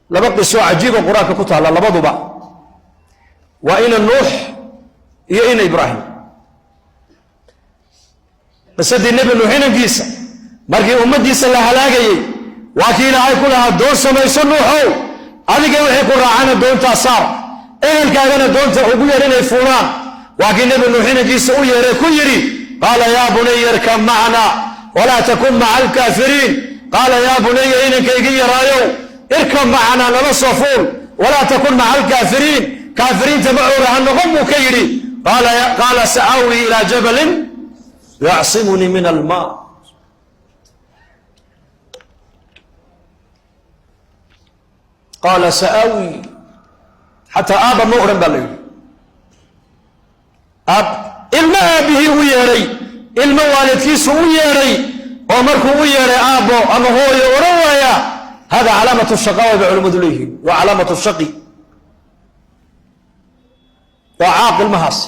Laba qiso cajiiba Qur-aanka ku taalla labaduba waa ina Nuux iyo ina Ibraahim. Qisadii Nebi Nuux, inankiisa markii ummaddiisa la halaagayey, waa kii Ilaahay ku lahaa: "Doon samayso, Nuuxow, adiga wixii ku raacana doontaa saar, ehelkaagana doonta ugu yeer inay fuulaan." Waa kii Nebi Nuux inankiisa u yeeray, ku yidhi: "Qaala yaa bunaya irkab macna walaa takun maca alkaafiriin." "Qaala yaa bunaya," inankaygii yaraayow, "irkab macnaa," nala soo fuul, "walaa takun maca alkaafiriin," kaafiriinta macooga ha noqon buu ka yidhi. "Qaala sa'aawii ilaa jabalin yacsimunii min almaa." Qaala sa'aawi, xataa aabba ma odhan baa la yidhi. Aab ilmo aabbihii u yeedhay, ilmo waalidkiisu u yeedhay, oo markuu u yeedhay aabbo ama hooyo odhan waaya, hada calaamatu shaqaawa bay culimmadu leeyihiin. Waa calaamatu shaqi, waa caaq ilmahaasi.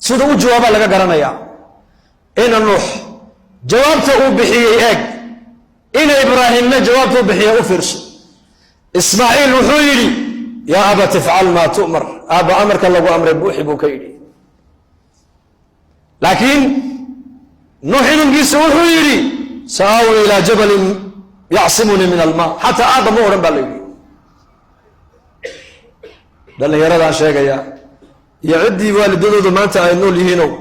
Sida u jawaabaa laga garanayaa. Ina Nuux jawaabta uu bixiyey eeg, ina Ibraahimna jawaabta uu bixiyey u fiirso. Ismaaciil wuxuu yidhi: "Yaa abat ifcal maa tu'mar," aabba, amarka lagu amray buuxi buu ka yidhi. Laakiin Nuux inankiisa wuxuu yidhi: "Sa'aawi ilaa jabalin yacsimunii min almaa." Xataa aabba ma odhan baa la yidhi. Dhallinyaradaan sheegaya iyo ciddii waalidadoodu maanta ay nool yihiinow,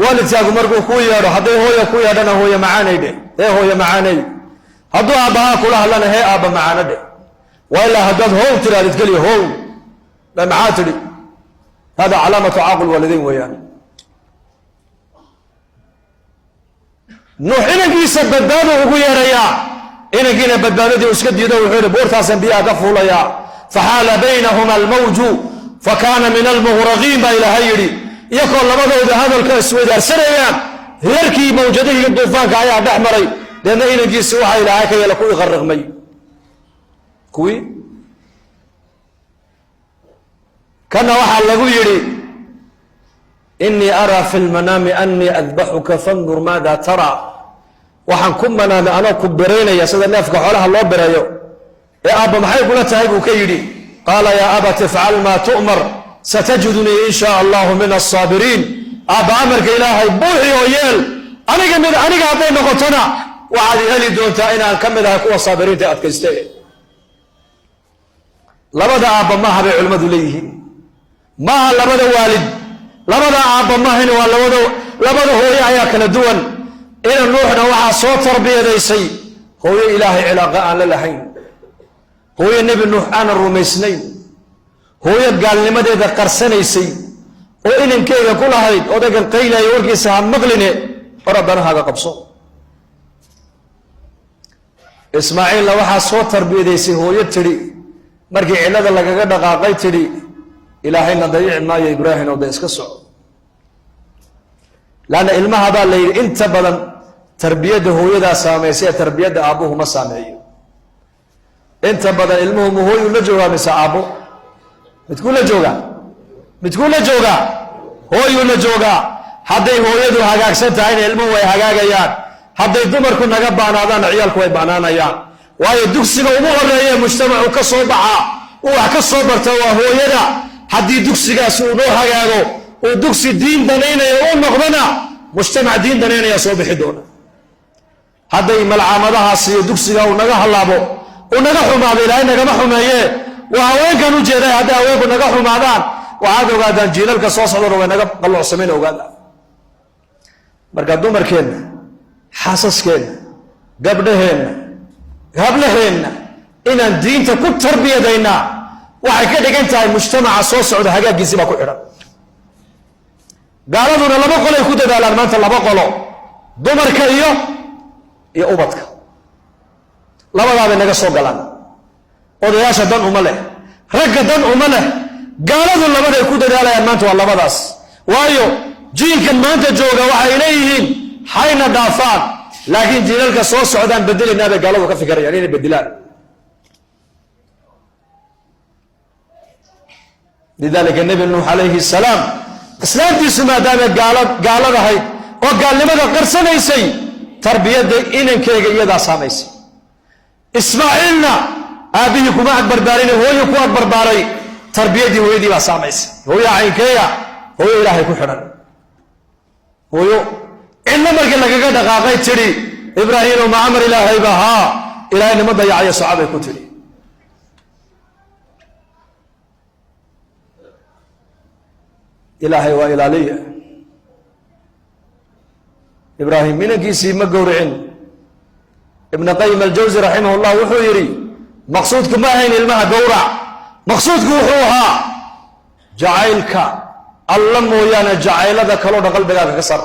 waalidkaagu markuu kuu yeedho, hadday hooya ku yeedhana, "Hooya macaanay" dheh, "Hee hooya macaanay." Hadduu aabbahaa kula hadlana, "Hee aabba macaano" dheh. Waa ilaa haddaad "How" tiraadid keliya, "How, maxaa tidhi?" Hada calaamatu caaqul waalideyn weeyaan. Nuux inankiisa badbaado ugu yeerayaa, inankiina badbaadadii u iska diido. Wuxuu yihi: "Buurtaasaan biyaha ka fuulayaa." Faxaala baynahuma almawju fakaana min almughraqiin baa Ilaahay yidhi. Iyakoo labadooda hadalka isweydaarsanayaan, hirarkii mawjadihii duufaanka ayaa dhex maray. Deedna inankiisi waxaa Ilaahay ka yeela kuwii qariqmay. Kuwii kana waxaa lagu yidhi: "Inii araa fi lmanaami anii adbaxuka fandur maada tara." Waxaan ku manaamay anoo ku biraynaya sida neefka xoolaha loo bireeyo, ee aabba, maxay kula tahay buu ka yidhi. "Qaala yaa abat ifcal maa tu'mar satajidunii in shaa allahu min alsaabiriin." Aabba, amarka Ilaahay buuxi oo yeel. Aniga mid aniga hadday noqotona, waxaad heli doontaa inaan ka mid ahay kuwa saabiriinta adkayste. Labada aabba maaha bay culimmadu leeyihiin, maaha labada waalid, labada aabba maahan, waa labada hooyo ayaa kala duwan. Ina Nuuxna waxaa soo tarbiyadaysay hooyo Ilaahay cilaaqa aan la lahayn, hooyo Nebi Nuux aanan rumaysnayn, hooyo gaalnimadeeda qarsanaysay oo inankeyga ku lahayd: "Odaygan qaylaya warkiisa ha maqline, oradanahaga qabso." Ismaaciilna waxaa soo tarbiyadaysay hooyo tidhi, markii cillada lagaga dhaqaaqay tidhi: "Ilaahayna dayici maayo, Ibraahim oo da iska soco." Laanna ilmaha baa la yidhi inta badan tarbiyadda hooyadaa saamaysa ee tarbiyadda aabbuhu ma saameeyo. Inta badan ilmuhu ma hooyuu la joogaa mise aabbo? Midkuu la joogaa? Midkuu la joogaa? Hooyuu la joogaa. Hadday hooyadu hagaagsan tahayna, ilmuhu way hagaagayaan. Hadday dumarku naga baanaadaanna, ciyaalku way banaanayaan. Waayo, dugsiga ugu horeeye mujtamacu ka soo baxaa, uu wax ka soo barta, waa hooyada. Haddii dugsigaas uu noo hagaago, uu dugsi diin danaynaya u noqdona, mujtamac diin danaynaya soo bixi doona. Hadday malcaamadahaas iyo dugsiga uu naga hallaabo, uu naga xumaado, Ilaahay nagama xumeeye, waa haweenkan u jeeday, hadday haweenku naga xumaadaan, waxaad ogaadaan jiilalka soo socdona way naga qalloocsameen, ogaada. Marka dumarkeenna, xaasaskeenna, gabdhaheenna, hablaheenna inaan diinta ku tarbiyadaynaa waxay ka dhigan tahay mujtamaca soo socda hagaaggiisii baa ku xidhan. Gaaladuna laba qolay ku dadaalaan maanta, laba qolo: dumarka iyo ubadka. Labadaabay naga soo galaan. Odayaasha dan uma leh, ragga dan uma leh. Gaaladu labaday ku dadaalayaan maanta waa labadaas. Waayo, jiilkan maanta jooga waxay leeyihiin hayna dhaafaan, laakiin jiilalka soo socdaan bedelaynaa bay gaaladu ka fikirayaan inay bedelaan. Lidalika Nebi Nuux calayhi salaam islaamtiisu maadaama gaaladahayd oo gaalnimada qarsanaysay, tarbiyadda inankeyga iyadaa saamaysay. Ismaaciilna Aabbihii kuma ag barbaarin, hooyo ku ag barbaaray. Tarbiyaddii hooyadii baa saamaysa. Hooyo caynkeeya? Hooyo Ilaahay ku xidhan, hooyo cidlo markii lagaga dhaqaaqay tidhi: "Ibraahimo, ma amar Ilaahayba? Haa, Ilaahay nima dayacayo, soco," bay ku tidhi. Ilaahay waa ilaaliya. Ibraahim inankiisii ma gowricin. Ibn Qayim Aljawsi raximah llah wuxuu yidhi: maqsuudku ma ahayn ilmaha gowrac, maqsuudku wuxuu ahaa jacaylka Alla mooyaane jacaylada kaloo dhan qalbigaaga ka sar.